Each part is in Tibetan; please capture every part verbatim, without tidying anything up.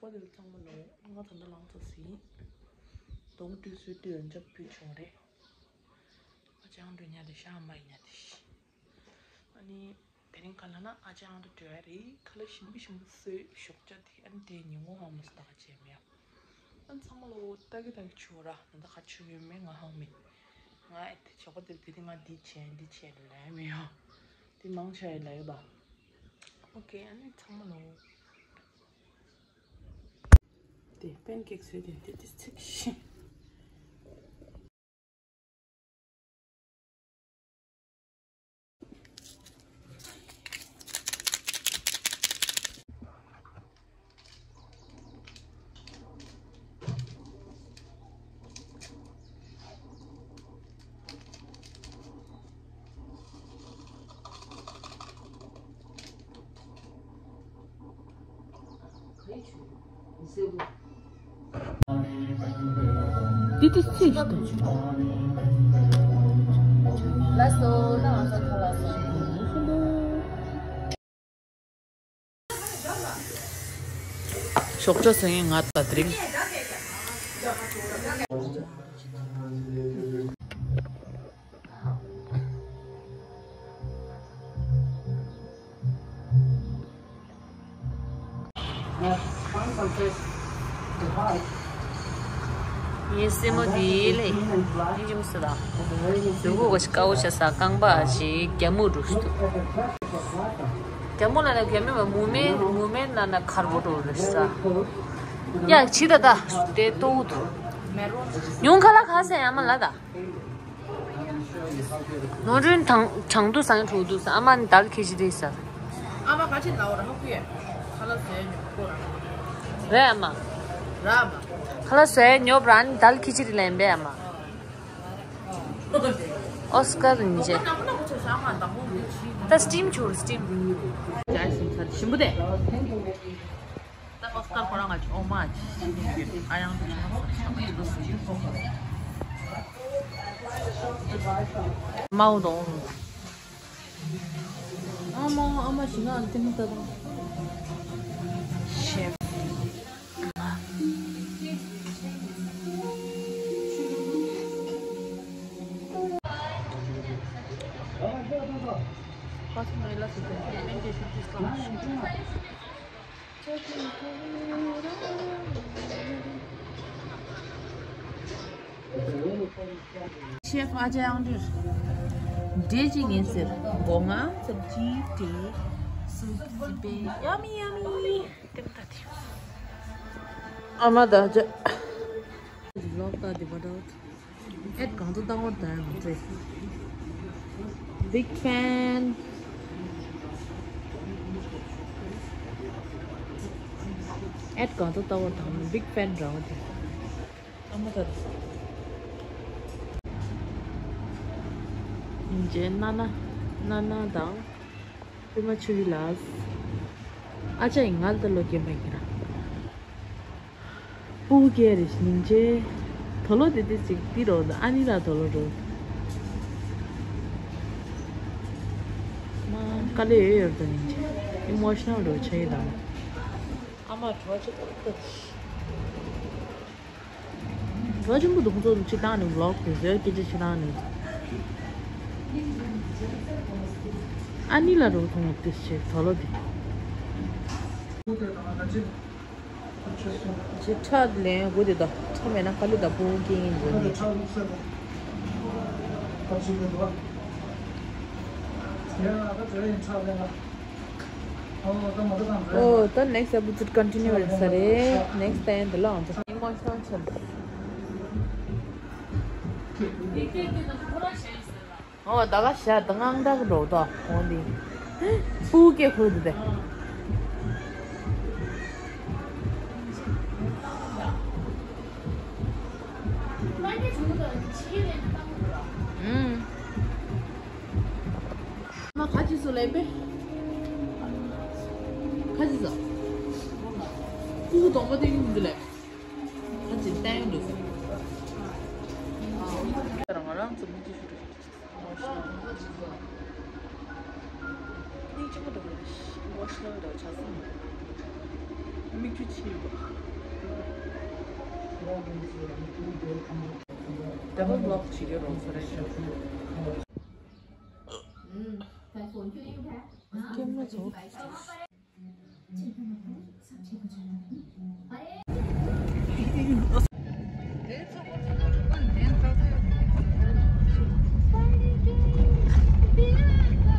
པ་དེ་ཚང་མ་ལོ་ང་ད་ལྟ་ལངས་ཚར་ཟིན། གདོང་བཀྲུས་སོས་དུས་འཇབ་ཕུད་བྱུང་རེད། ཨ་ཅང་འགྲོ་ཉལ་དེ་ཤ་མ་ཡིན་ཉལ་དེ་ཤི། ཨ་ནི། དེ་རིང་ག་ལ་ན་ཨ་ཅང་དུ་འགྲོ་ཡ་རེད། ཁ་ལག་ཞིམ་པོ་ཞིམ་པོ་བཟོས་ཞོགས་ཇ་དེ་ཨ་ནི་དེ་ཉིན་མོ་ཧང་མ་སུ་ད་ག་བྱས་མེད་ཡ། ཨ་ཚང་མ་ལོ་ལྟ་གི་ལྟ་གི་བྱུང་ར་ན་ད་ག་ཆུ་ཡོད་མེད་ང་ཧང་མེད། ང་ཨེ་དེ་ཞོགས་པ་དེ་དེ་དེ་ང་འདི་བྱས་འདི་བྱས་ལ་ཡ་མེད་ཡ། དེ་མང་ཆ་ཡ་ལ་ཡོད་པ། ཨོ་ཀེ་ཨ་ནི་ཚང་མ་ལོ། དེ་པན་ཀེག་བཟོས་དེ་དེ་དེ་ཚིག་ཤིང་། འདི་དེ་སྲིད་ཞིག་དང་། ལགས་སོ། ད་ང་ཚོ་ཐོག་ལ་སོང་། ཞོགས་ཇ་ཟ་མཁན་ང་དང་དེ་རིང་། ངའི་སེན་མོ་དེ་ལས་ཡིན་གྱི་མི་སྲིད་ལ། ལུ་གུ་ག་ཞིག་དཀར་པོ་བྱས་ས་རྐང་པ་ཞིག་རྒྱ་མོ་འགྲོ་ཞིག་འདུག་རྒྱ་མོ་ལ་ན་རྒྱ་མོ་མ་མུ་མེ་མུ་མེ་ན་ན་དཀར་པོ་འགྲོ་རེད་ས། ཡ་ཇི་ད་ད་དེ་ལྟོ་བུ་ཐུ། ཉུང་ཁ་ལ་ཁ་ཟས་ཡ་མ་ལ་ད། ནོར་འཁྲུལ་དང་གྲངས་དུ་སང་དྲུག་དུ་སང་ཨ་མ་ནི་དལ་ཁེ་ཞི་དེ་ས། ཨ་མ་ག་ཅི་ལའོ་ར་ཧ་ཁུ་ཡ། ཁ་ལ་ཟས་ཉོ་ཁོ་ར། རེད་ཨ་མ། ར་ཨ་མ། ཁ་ལ་ཟས་ཉོ་བ་ར་ནི་དལ་ཁེ་ཞི་རི་ལན་པས་ཨ་མ། ཨོ་སྐར་ཉི་ཅེ། ད་སི་ཊིམ་ཆུར་སི་ཊིམ། ཞིམ་པོ་དེ། ད་ཨོ་སྐར་ཁོ་རང་ང་ཅི་ཨོ་མ་ཅི་ཨ་ཡང་དུ་ཆུང་ས་ཆ་མ་ཡིན་དུ་སུ་ཡིན་ཐོག་མའོ་དང་། ཨ་མ་ཨ་མ་ཞིག་ང་ལྟེ་མོ་ལྟ་དང་། ཤེས། ཤེཕ་ཨ་ཅག་ཡང་འདིར། འབྲས་ཅིག་ཡིན་ཟེར། སྒོ་ང་ཙམ་གྱིས་འབྲས། སུ་ཙི་པའི་ཡ་མི་ཡ་མི། ཏེམ་ཏ་ཏི། ཨ་མ་ད་ཅག་ལོག་ཏ་དི་བ་ད། ཨེད་གང་དུ་བཏང་བར་དང་ཚེ། Big fan. ཨེད་གང་དུ་བཏང་བར་དང་big fan་འདྲ་བ་དེ། ཨ་མ་ད། ཡིན་ཅེ་ན་ན་ན་ན་དང་། པུས་མ་ཆུ་བཞི་ལགས། ཨ་ཅག་ཡིན་ང་ལྟ་ལོ་རྒན་པ་ཡིན་ར། སྤུ་གུ་སྐྱེས་རེ་ཞིག་ཉིན་ཆེ། དོ་ལོ་དེ་དེ་ཅིག་འདི་རོ་ཨ་ནི་ལ་དོ་ལོ་རོ། མ་དཀའ་ལས་ཡོད་ཡོད་དོ་ཉིན་ཆེ། ཨི་མོ་ཤི་ནལ་རོ་ཆ་ཡི་དང་། ཨ་མ་གྲོགས་ཆེ་ཏོག་ཏོག་ཤི། བཟོ་ཆེན་པོ་དུང་ཚོ་ཅི་བཏང་ནས་ཝི་ལོག་དེ་བཟོས་སྐད་ཆ་ཅི་བཏང་ནས། ཨ་ནི་ལ་རུ་མཐོང་དེ་ཆེ་དོ་ལོ་དེ། ཅི་ཁྲག་ལེན་དགོས་དེ་དོ་ཁྲག་མེད་ན་དཀའ་ལས་དང་པོ་སྐྱེ་ཡིན་དགོས་ནི། ཨོ་ད་next episode continue་རེད་ས་རེད། next time་དེ་ལ་ཨང་ཚོ་emotional་ཆེན། ཨོ་ད་ག་ཞག་ད་དངངས་སྐྲག་འགྲོ་ད་འོང་དེ། སྤུ་གུ་སྐྱེ་ཁུལ་དུ་དེ། ཨུམ། མ་ག་ཅི་སུ་ལས་པས། ག་ཅི་ཟ། ཀུ་ཀུ་གདོང་པ་སྟེང་གི་མི་འདུག་ལས། ག་ཅི་བསྟན་ཡོང་འདུག་ཟེར། ང་རང་ཚོ་མི་ཅི་ཞུ་རེད། ཨི་མོ་ཤི་ནལ་འདྲ་བོ་ཆགས་སོང་། མིག་ཆུ་ཕྱིས་པ། ཌབ་བལ་ལོག་བྱེད་ཀྱི་རོགས་ཚོ་རེད། སྐྱེམས་ལ་ཚོ།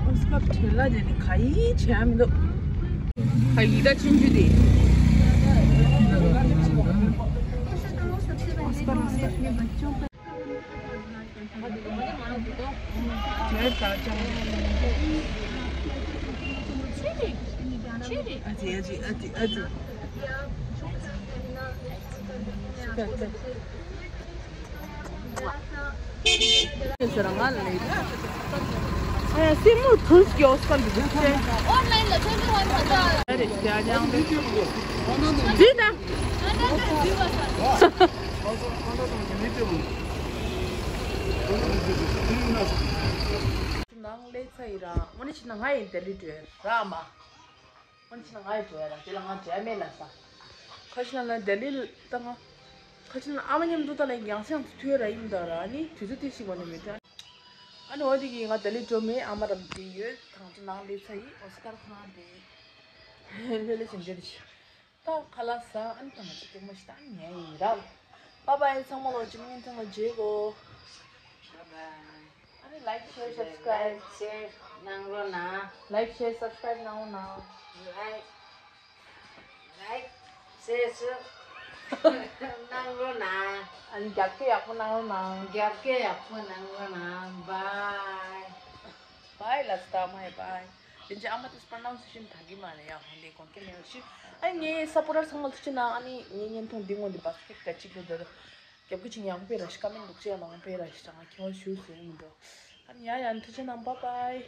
ཨོ་སི་ཀར་བྲེལ་ལ་དེ་ནི་ག་ཡིན་བྱས་མི་འདུག་ག་ཡིན་ད་ཆུང་ཆུང་དེ། ཨོ་སི་ཀར་ཨོ་སི་ཀར། ནང་ལས་ཚ་ཡི་ར། དངོས་གནས་བྱས་ན་ང་ཡི་ལྡི་ལི་འགྲོ་ཡ་ར་མ། དངོས་གནས་བྱས་ན་ང་ཡི་འགྲོ་ཡ་ར། དེ་ལ་ང་འགྲོ་ཡ་མེད་ལ་ས། ཁ་ཤས་ན་ལ་ལྡི་ལི་ལ་ད་ང་། ཁ་ཤས་ན་ཨ་མ་མཉམ་དུ་ད་ལ་ཡང་སེང་དུ་ཐུག་ཡ་ར་ཡིན་ད་ར། ཨ་ནི་དུས་ཚོད་དེ་ཞིག་བ་ནི་མེད་ད། ཨ་ནི་འོ་དེ་གི་ང་ལྡི་ལི་འགྲོ་མེད། ཨ་མ་རམ་དེ་ཡོད། ཐང་ཅུ་ནང་ལས་ཚ་ཡི་ཨོ་སི་ཀར་ཁང་དེ། ལྷོད་ལྷོད་བྱེད་འདོད་དེ། ད་ཁ་ལག་ཟ། ཨ་ནི་ད་ང་ཚོ་སྐྱེལ་མ་ཞིག་ད་ཉལ་ཡིན་ར། Bye bye ཚང་མ་ལོ། ཅི་མིན་ཚང་མ་བརྗེད་གོ། Bye bye. ཨ་ནི་like share subscribe. Like share གནང་རོགས་གནང་། Like share subscribe གནང་རོགས་གནང་། Like like share གནང་རོགས་གནང་། ཨ་ནི་རྒྱབ་སྐྱོར་ཡག་པོ་གནང་རོགས་གནང་། རྒྱབ་སྐྱོར་ཡག་པོ་གནང་རོགས་གནང་། Bye. Bye ལ་སྟ་མ་ཡ་bye. དེ་འདྲའི་ཨ་མ་དེ་pronunciation ད་གི་མ་རེད་ཡ། ཧོན་དེ་གོང་ཁེ་མེད་ཤི། ཨ་ངའི་སབ་པོར་ཊར་ཚང་མ་ཐུགས་རྗེ་གནང་། ཨ་ནི་ངའི་བརྙན་ཐུང་འདི་སྔོན་འདི་བ་སི་ཀེཊ་ག་གཅིག་ལོ་དེ་རྒྱབ་ཀྱི་ཅིག་ཡག་པོ་སྤེལ་ར་ཤི། ཀ་མེན་འདུག་ཅེས་མང་པོ་སྤེལ་ར་ཤི། ང་ཁྱེད་ཞུ་ཟེར་མི་འདུག་ཨ་ནི་ཡ་ཡ་ཐུགས་རྗེ་གནང་། bye bye.